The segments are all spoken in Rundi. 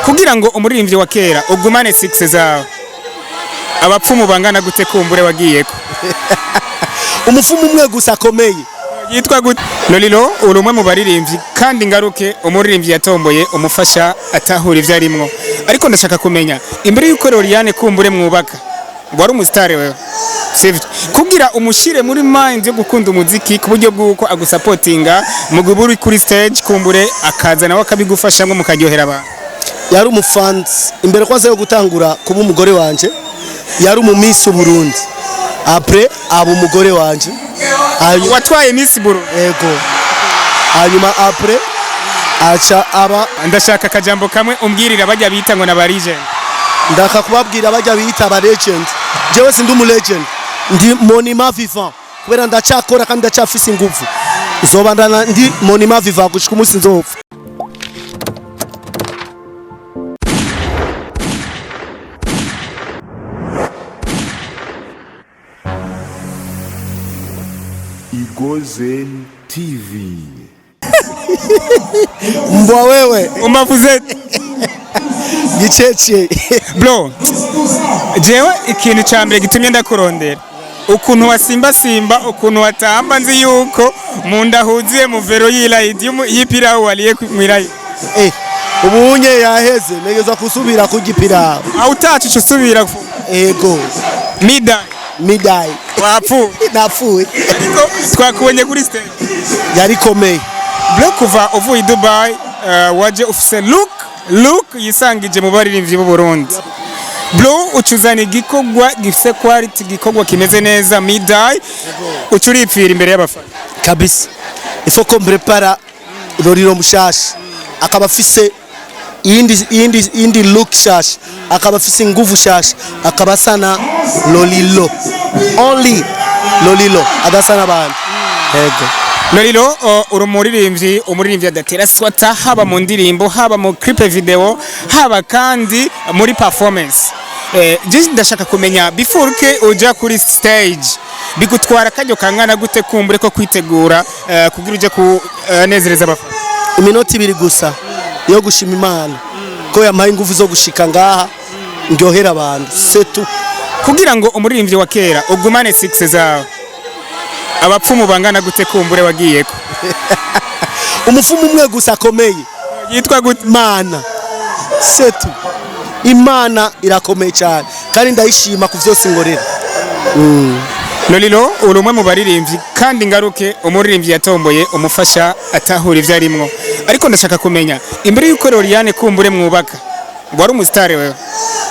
Kugira ngo umuririmbyi wa kera ugumane success zawe, abapfumu bangana gute kumbure wagiyeko? Umufumu umwe gusa akomeye. Yitwa gute? Lolilo, uri umwe mu baririmbyi, kandi ngaruke, umuririmbyi yatomboye umufasha atahura ivyo arimwo. Ariko ndashaka kumenya, imbere y'uko Loriane kumbure mwubaka, wari umusitari wewe, sivyo? Kugira umushire muri mind yo gukunda umuziki ku buryo bw'uko agusapotinga mu gihe uri kuri stage, kumbure akaza nawe akabigufashamwo mukaryohera abantu. Yari umufansi imbere kwanza yo gutangura kuba umugore wanje. Yari umu Miss Burundi, après aba umugore wanje. Hanyuma Watwaye Miss Burundi? Ego, hanyuma après aca aba Ndashaka akajambo kamwe umbwirira bajya bita ngo n'aba legend. Ndaka kubabwira bajya bita aba legend, jewe sindi umu legend, ndi monument vivant, kubera ndacakora kandi ndacafise inguvu. Nzobandana ndi monument vivant gushika umunsi nzopfa. Igozen TV. Mbwa wewe. Umbavuze. Gicece. Bro, jewe ikintu ca mbere gitumye ndakurondera, ukuntu wasimbasimba, ukuntu watamba, nzi yuko mu nda huzuye muvero y'irayidi y'ipirawu wariye mw'irayidi. Eh, ubunye yaheze, negeza kusubira kurya ipirawu. Aho utacu uca usubira Ego. Mida. Midai. Wapfuye. Napfuye. Ariko twakubonye kuri stage. Yarikomeye. Bro, kuva uvuye i Dubai, waje ufise look yisangije mu baririmbyi b'u Burundi. Bro, ucuzana igikorwa gifise quality, igikorwa kimeze neza, midai, uca uripfira imbere y'abafana. Kabisa, il faut qu'on prépare Lolilo mushasha, akaba afise iyindi look shasha, akaba afise inguvu shasha, akaba asa na Lolilo, only Lolilo, adasa n'abandi. Ego. Lolilo, uri umuririmbyi adatera swata, haba mu ndirimbo, haba mu clip video, haba kandi muri performance. Je ndashaka kumenya, before ke uja kuri stage, bigutwara akaryo kangana gute kumbure ko kwitegura, kugira uje kunezereza abafana? Iminota 2 gusa yo gushima Imana ko yampaye inguvu zo gushika ngaha ndyohera abantu, c'est tout. Kugira ngo umuririmbyi wa kera ugumane success zawe, abapfumu bangana gute kumbure wagiyeko? Umufumu umwe gusa akomeye. Yitwa gute? Imana, c'est tout. Imana irakomeye cyane kandi ndayishima ku vyose ngorera. Lolilo, uri umwe mu baririmbyi, kandi ngaruke, umuririmbyi yatomboye umufasha atahura ivyo arimwo. Ariko ndashaka kumenya, imbere y'uko Loriane kumbure mwubaka, wari umusitari wewe,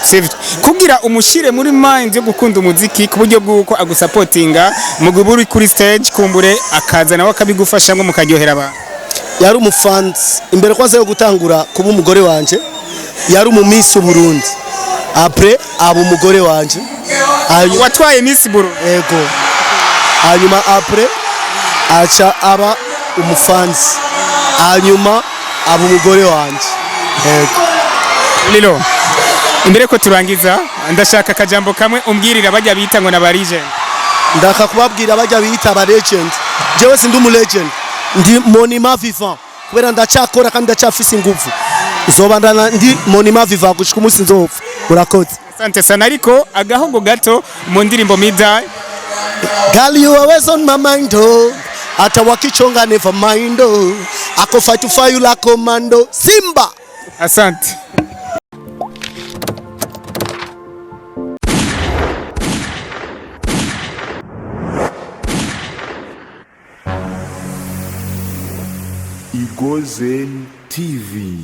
sivyo? Kugira umushire muri mind yo gukunda umuziki ku buryo bw'uko agusapotinga mu gihe uri kuri stage, kumbure akaza nawe akabigufashamwo mukaryohera abantu. Yari umufansi imbere kwanza yo gutangura kuba umugore wanje. Yari umu Miss Burundi, après aba umugore wanje. Hanyuma Watwaye Miss Burundi? Ego, hanyuma après aca aba umufansi, hanyuma aba umugore wanje. Ego. Lilo, imbere ko turangiza, ndashaka akajambo kamwe umbwirira bajya bita ngo n'aba legend. Ndaka kubabwira bajya bita aba legend, jewe sindi umu legend, ndi monument vivant, kubera ndacakora kandi ndacafise inguvu. Nzobandana ndi monument vivant gushika umunsi nzopfa. Murakoze. Asante sana. Ariko agahogo gato mu ndirimbo Midai. Girl, you always on my mind, oh. Hata wakichonga never mind, oh. Ako fight to fire you like commando. Simba! Asante. Igozen TV.